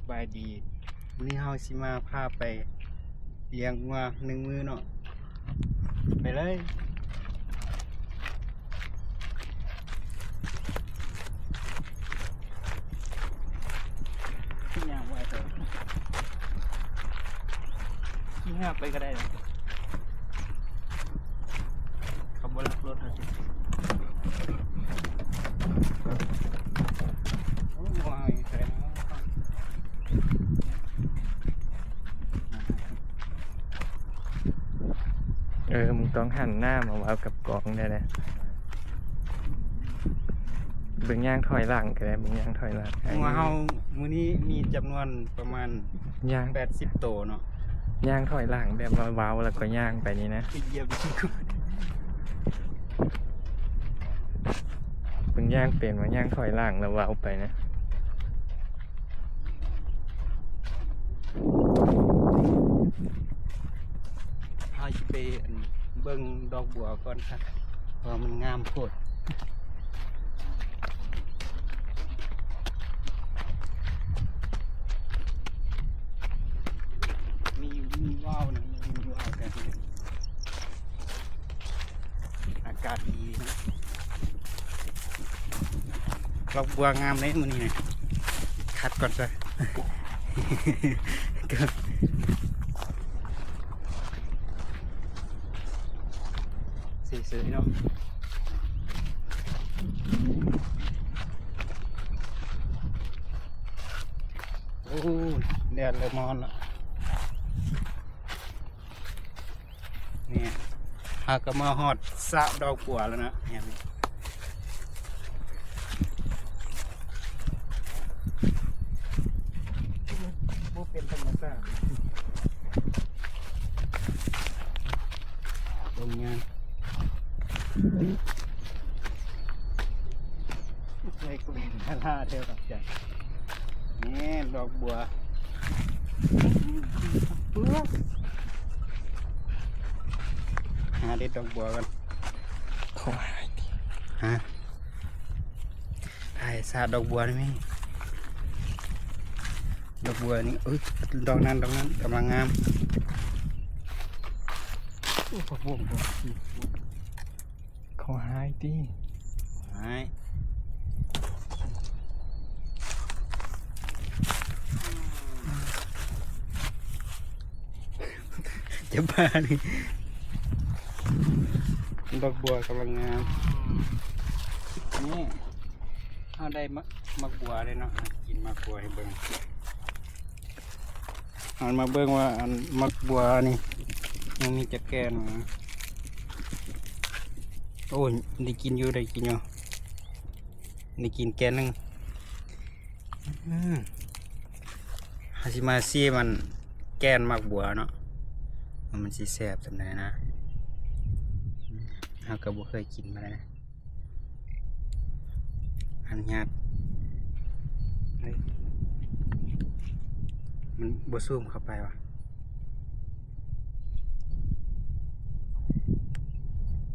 ສະບາຍດີ ມື້ນີ້ເຮົາຊິມາພາໄປລ້ຽງງົວໜຶ່ງມື້ເນາະ ໄປເລີຍ. ຍ່າງໄວເຕີບ ຂີ່ເຮືອໄປກໍໄດ້ ເຂົາບໍ່ລັກລົດເຮົາຕິ. ໂອ້ຍ ເອີ ມຶງຕ້ອງຫັນໜ້າມາເວົ້າກັບກ້ອງແດ່ເດ້. ເບິ່ງຍ່າງຖອຍຫຼັງກໍໄດ້ ເບິ່ງຍ່າງຖອຍຫຼັງ. ງົວເຮົາມື້ນີ້ມີຈຳນວນປະມານຍ່າງແປດສິບໂຕເນາະ. ຍ່າງຖອຍຫຼັງແບບວ່າເວົ້າແລ້ວກໍຍ່າງໄປນີ້ນະ. ໄປຢຽບ ເບິ່ງຍ່າງເປັນວ່າຍ່າງຖອຍຫຼັງແລ້ວເວົ້າໄປນະ. ເຮົາຊິໄປ ອັນ ເບິ່ງດອກບົວກ່ອນ ເພາະວ່າມັນງາມໂພດ. ມີ ມີວາວນະ ມີວາວ ແຕ່ອາກາດດີນະ. ດອກບົວງາມເດ້ມື້ນີ້ນະ. ຂັດກ່ອນຊະ. ເສີຍໆເນາະ. ໂອ້ຍ ແດດເລີ່ມຮ້ອນລະ. ນີ້ ເຮົາກໍມາຮອດສະດອກບົວແລ້ວນະ. ບໍ່ເປັນທຳມະຊາດ ຕົງງານ. ໃສ່ກຸນທາລາແທ້ບັກຈັນ. ນີ້ດອກບົວ ຫາເດັດດອກບົວກ່ອນ. ຂໍຫາຍຕິ ຫາ ຖ່າຍສາດດອກບົວໄດ້ໄໝ? ດອກບົວນີ້ ເອີຍ ດອກນັ້ນ ດອກນັ້ນກຳລັງງາມ. ໂອ້ ຜັກບົວ ຂໍຫາຍຕິ ຫາຍ. ຈະບ້ານີ້ ດອກບົວກຳລັງງາມ. ນີ້ ເຮົາໄດ້ໝາກ ໝາກບົວເດ້ເນາະ ກິນໝາກບົວໃຫ້ເບິ່ງ. ເຮົາມາເບິ່ງວ່າ ອັນ ໝາກບົວນີ້ ຍັງມີຈັກແກ່ນຫວາ? ໂອ້ຍ ໄດ້ກິນຢູ່ ໄດ້ກິນຢູ່ ໄດ້ກິນແກ່ນໜຶ່ງ. ອືມ ເຮົາຊິມາຊີມ ອັນ ແກ່ນໝາກບົວເນາະ ວ່າມັນຊິແຊບສ່ຳໃດນະ. ເຮົາກໍບໍ່ເຄີຍກິນມາແລ້ວນະ. ອະນຸຍາດ ເອີ ມັນບໍ່ຊູມເຂົ້າໄປຫວາ?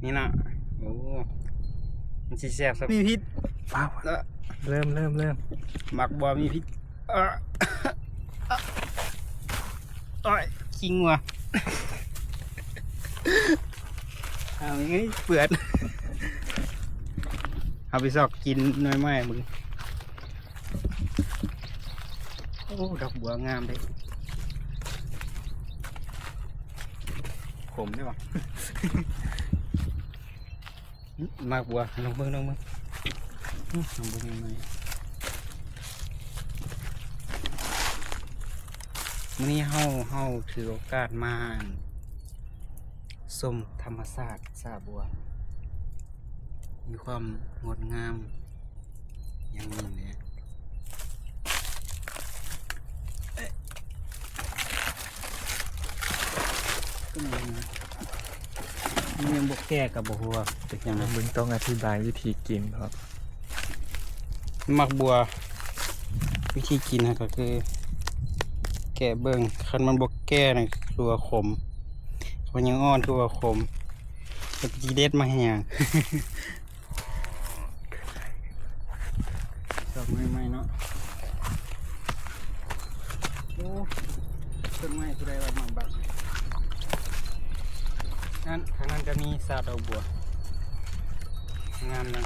ນີ້ນະ ໂອ້ ມັນຊິແຊບສ່ຳ ມີພິດ. ວ້າວ ເອີ ເລີ່ມ ເລີ່ມ ເລີ່ມ ໝາກບົວມີພິດ. ເອີ ໂອ້ຍ ຂີ້ງົວ ເອົາ ເປືອນ. ເຮົາໄປຊອກກິນໜ່ວຍໄມ້ເບິ່ງ. ໂອ້ ດອກບົວງາມເດ້. ຂົມເດ້ຫວາ? ໝາກບົວ ລອງເບິ່ງ ລອງເບິ່ງ ອືມ ລອງເບິ່ງໃໝ່. ມື້ນີ້ເຮົາ ເຮົາຖືໂອກາດມາ ອັນ ຊົມທຳມະຊາດສະບົວ ມີຄວາມງົດງາມ ຢ່າງໜຶ່ງເດ້. ມັນຍັງບໍ່ແກ່ກໍບໍ່ຮູ້ວ່າເປັນຫຍັງ. ເບິ່ງ ຕ້ອງອະທິບາຍວິທີກິນເພາະ ໝາກບົວ ວິທີກິນຫັ້ນກໍຄື ແກະເບິ່ງ ຄັນມັນບໍ່ແກ່ນະ ຄືວ່າຂົມ, ຄັນມັນຍັງອ່ອນ ຄືວ່າຂົມ. ແລ້ວຊິເດັດມາເຮັດຫຍັງ? ດອກໄມ້ໃໝ່ເນາະ. ໂອ້ ຕົ້ນໄມ້ຜູ້ໃດວ່າມາບັກ ນັ້ນ ທາງນັ້ນກໍມີສາດອອກບົວ ງາມນະ.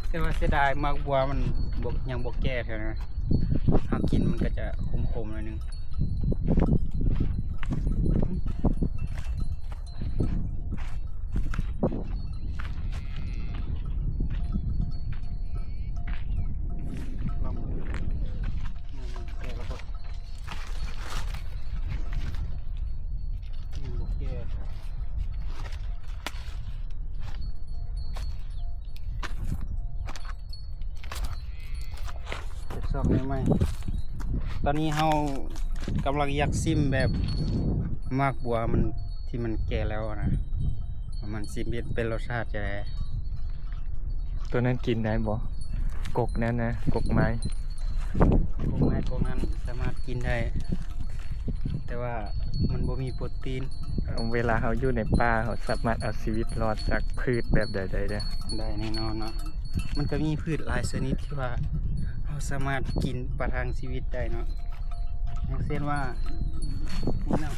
ແຕ່ວ່າເສຍດາຍໝາກບົວມັນບໍ່ ຍັງບໍ່ແກ່ເທື່ອນະ ເຮົາກິນມັນກໍຈະຂົມໆໜ້ອຍໜຶ່ງ. ລອງເບິ່ງ ແກ່ແລ້ວບໍ່ ຍັງບໍ່ແກ່. ເກັບຊອກໃໝ່ໆ ຕອນນີ້ເຮົາກຳລັງຢາກຊິມແບບໝາກບົວມັນ ທີ່ມັນແກ່ແລ້ວນະ ວ່າມັນຊິເປັນ ເປັນລົດຊາດຈັ່ງໃດ. ຕົວນັ້ນກິນໄດ້ບໍ່? ກົກນັ້ນນະ ກົກໄມ້ ກົກໄມ້ກົກນັ້ນສາມາດກິນໄດ້ ແຕ່ວ່າມັນບໍ່ມີໂປຣຕີນ. ເວລາເຮົາຢູ່ໃນປ່າ ເຮົາສາມາດເອົາຊີວິດລອດຈາກພືດແບບໃດໄດ້ເດີ້? ໄດ້ແນ່ນອນເນາະ ມັນກໍມີພືດຫຼາຍຊະນິດທີ່ວ່າເຮົາສາມາດກິນປະທັງຊີວິດໄດ້ເນາະ ຢ່າງເຊັ່ນວ່າ ນີ້ເນາະ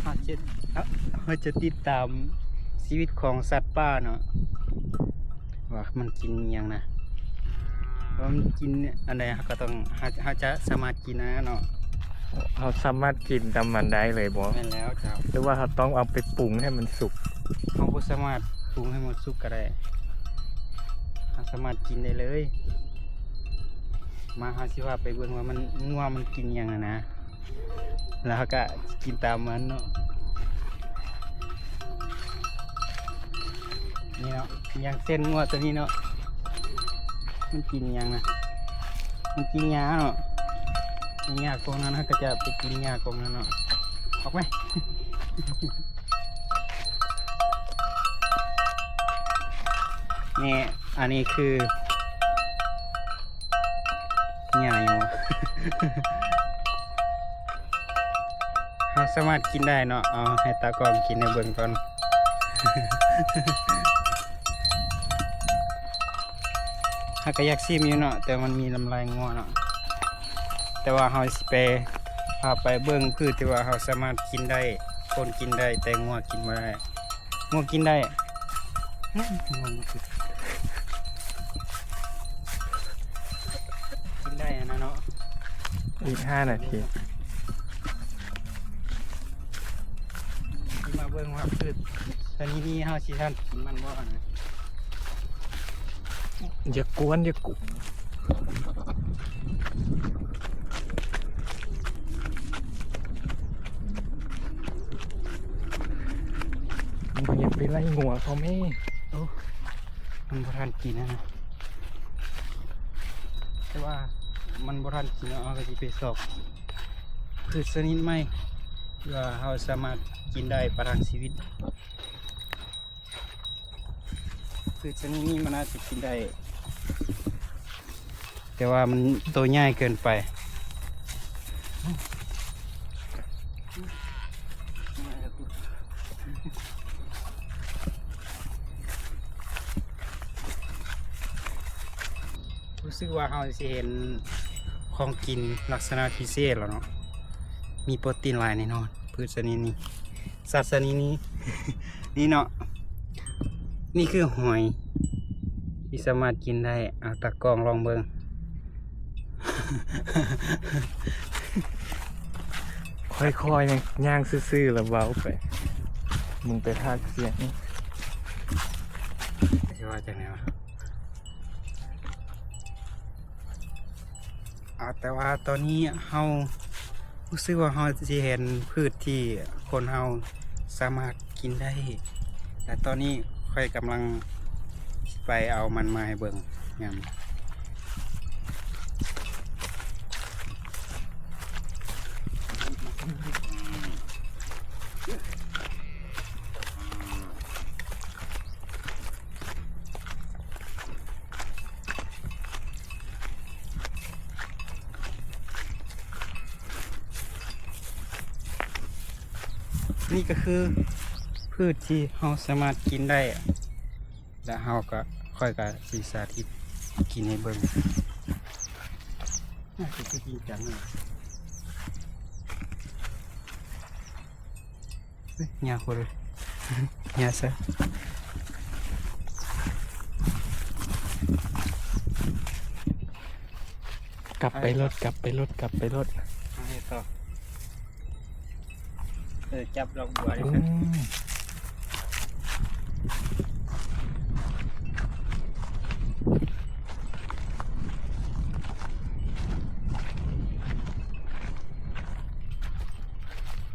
ເຮົາຈະ ເຮົາຈະຕິດຕາມຊີວິດຂອງສັດປ່າເນາະ ວ່າມັນກິນອີ່ຫຍັງນະ ວ່າມັນກິນອັນໃດ ເຮົາກໍຕ້ອງ ເຮົາ ເຮົາຈະສາມາດກິນອັນນັ້ນເນາະ. ເຮົາສາມາດກິນນຳມັນໄດ້ເລີຍບໍ່? ແມ່ນແລ້ວເຈົ້າ. ຫຼືວ່າເຮົາຕ້ອງເອົາໄປປຸງໃຫ້ມັນສຸກ? ເຮົາບໍ່ສາມາດປຸງໃຫ້ມັນສຸກກໍໄດ້ ເຮົາສາມາດກິນໄດ້ເລີຍ. ມາ ເຮົາຊິພາໄປເບິ່ງວ່າມັນ ງົວມັນກິນຫຍັງຫັ້ນນະ ແລ້ວເຮົາກະກິນຕາມມັນເນາະ. ນີ້ເນາະ ຢ່າງເຊັ່ນງົວຕົວນີ້ເນາະ ມັນກິນຫຍັງນະ? ມັນກິນຫຍ້າເນາະ ຫຍ້າກົງນັ້ນ ເຮົາກໍຈະໄປກິນຫຍ້າກົງນັ້ນເນາະ. ອອກໄປ. ນີ້ ອັນນີ້ຄືຫຍ້າຫຍັງວະ? ເຮົາສາມາດກິນໄດ້ເນາະ. ເອົາໃຫ້ຕາກ້ອງກິນໃຫ້ເບິ່ງກ່ອນ. ເຮົາກໍຢາກຊີມຢູ່ເນາະ ແຕ່ມັນມີນ້ຳລາຍງົວເນາະ. ແຕ່ວ່າເຮົາຊິໄປ ພາໄປເບິ່ງພືດທີ່ວ່າເຮົາສາມາດກິນໄດ້ ຄົນກິນໄດ້ ແຕ່ງົວກິນບໍ່ໄດ້. ງົວກິນໄດ້ ກິນໄດ້ຫັ້ນນະເນາະ. ອີກຫ້ານາທີ ຊິມາເບິ່ງວ່າພືດຊະນິດນີ້ເຮົາຊິທັນກິນມັນບໍ່ຫັ້ນນະ. ຢ່າກວນ ຢ່າກວນ. ບໍ່ຢາກໄປໄລ່ງົວເຂົາແມ້. ໂອ້ ມັນບໍ່ທັນກິນນະ ແຕ່ວ່າມັນບໍ່ທັນກິນ ເຮົາກໍຊິໄປຊອກພືດຊະນິດໃໝ່ ທີ່ວ່າເຮົາສາມາດກິນໄດ້ປະທັງຊີວິດ. ພືດຊະນິດນີ້ມັນອາດຈະກິນໄດ້ ແຕ່ວ່າມັນໂຕໃຫຍ່ເກີນໄປ. ຮູ້ສຶກວ່າເຮົາຊິເຫັນຂອງກິນລັກສະນະພິເສດແລ້ວເນາະ ມີໂປຣຕີນຫຼາຍແນ່ນອນ ພືດຊະນິດນີ້. ສັດຊະນິດນີ້ ນີ້ເນາະ ນີ້ຄືຫອຍທີ່ສາມາດກິນໄດ້. ອາ ຕາກ້ອງລອງເບິ່ງ ຄ່ອຍໆ ຍ່າງຊື່ໆ ແລ້ວເວົ້າໄປ ມຶງໄປພາກສຽງ ຊິວ່າຈັ່ງໃດວະ? ອາ ແຕ່ວ່າຕອນນີ້ເຮົາຮູ້ສຶກວ່າເຮົາຊິເຫັນພືດທີ່ຄົນເຮົາສາມາດກິນໄດ້ ແລະ ຕອນນີ້ຂ້ອຍກຳລັງຊິໄປເອົາມັນມາໃຫ້ເບິ່ງ. ຍາມ ນີ້ກໍຄືພືດທີ່ເຮົາສາມາດກິນໄດ້ ແລະ ເຮົາກໍ ຂ້ອຍກໍຊິສາທິດກິນໃຫ້ເບິ່ງ. ໜ້າຈະ ຄືຈິງຈັງເນາະ. ເອີຍ ຍາໂຄດເລີຍ ຍາຊະ. ກັບໄປລົດ ກັບໄປລົດ ກັບໄປລົດ. ເອົາເຮັດຕໍ່. ເອີ ຈັບດອກບົວນີ້.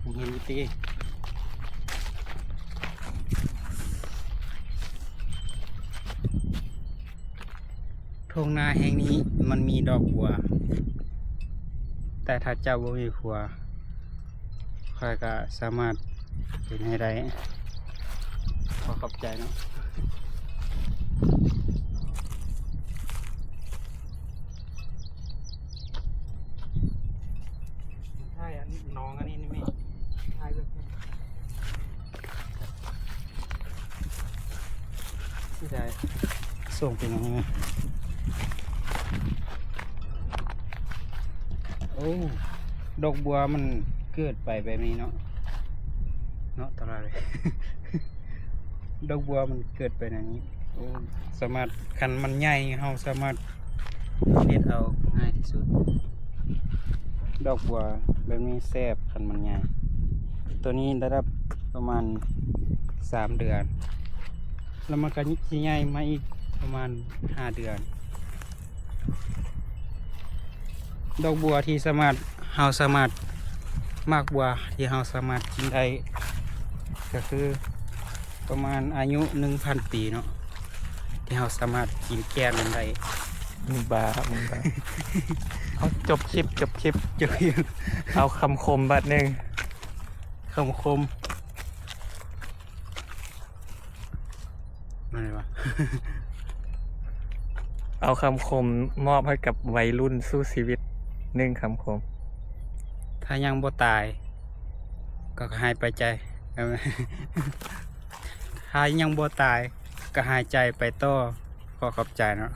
ໂອ້ ເຫັນຢູ່ຕິ. ທົ່ງນາແຫ່ງນີ້ມັນມີດອກບົວ, ແຕ່ຖ້າເຈົ້າບໍ່ມີຜົວ ຂ້ອຍກໍສາມາດເຮັດໃຫ້ໄດ້. ຂໍຂອບໃຈເນາະ. ຖ່າຍອັນໜອງອັນນີ້ນີ້ແມ່ ຖ່າຍເບິ່ງ. ຊິໄດ້ສົ່ງເປັນອັນນີ້. ໂອ້ ດອກບົວມັນເກີດໄປແບບນີ້ເນາະ ເນາະ ຕະຫຼາດເລີຍ. ດອກບົວມັນເກີດໄປແນວນີ້. ໂອ້ ສາມາດ ຄັນມັນໃຫຍ່ ເຮົາສາມາດ ເດັດເອົາງ່າຍທີ່ສຸດ. ດອກບົວແບບນີ້ແຊບ ຄັນມັນໃຫຍ່. ໂຕນີ້ໄດ້ຮັບປະມານສາມເດືອນ ແລ້ວມັນກໍຊິໃຫຍ່ມາອີກປະມານຫ້າເດືອນ. ດອກບົວທີ່ສາມາດ ເຮົາສາມາດ ໝາກບົວທີ່ເຮົາສາມາດກິນໄດ້ ກໍຄືປະມານອາຍຸໜຶ່ງພັນປີເນາະ ທີ່ເຮົາສາມາດກິນແກ່ນມັນໄດ້. ມຶງບ້າ ມຶງບ້າ. ເອົາ ຈົບຄລິບ ຈົບຄລິບ ຈົບຄລິບ. ເອົາຄຳຄົມບາດໜຶ່ງ. ຄຳຄົມ ແມ່ນຫວະ? ເອົາຄຳຄົມມອບໃຫ້ກັບໄວລຸ້ນສູ້ຊີວິດໜຶ່ງຄຳຄົມ. ຖ້າຍັງບໍ່ຕາຍ ກໍໃຫ້ໄປໃຈ ຖ້າຍັງບໍ່ຕາຍ ກໍຫາຍໃຈໄປຕໍ່. ຂໍຂອບໃຈເນາະ.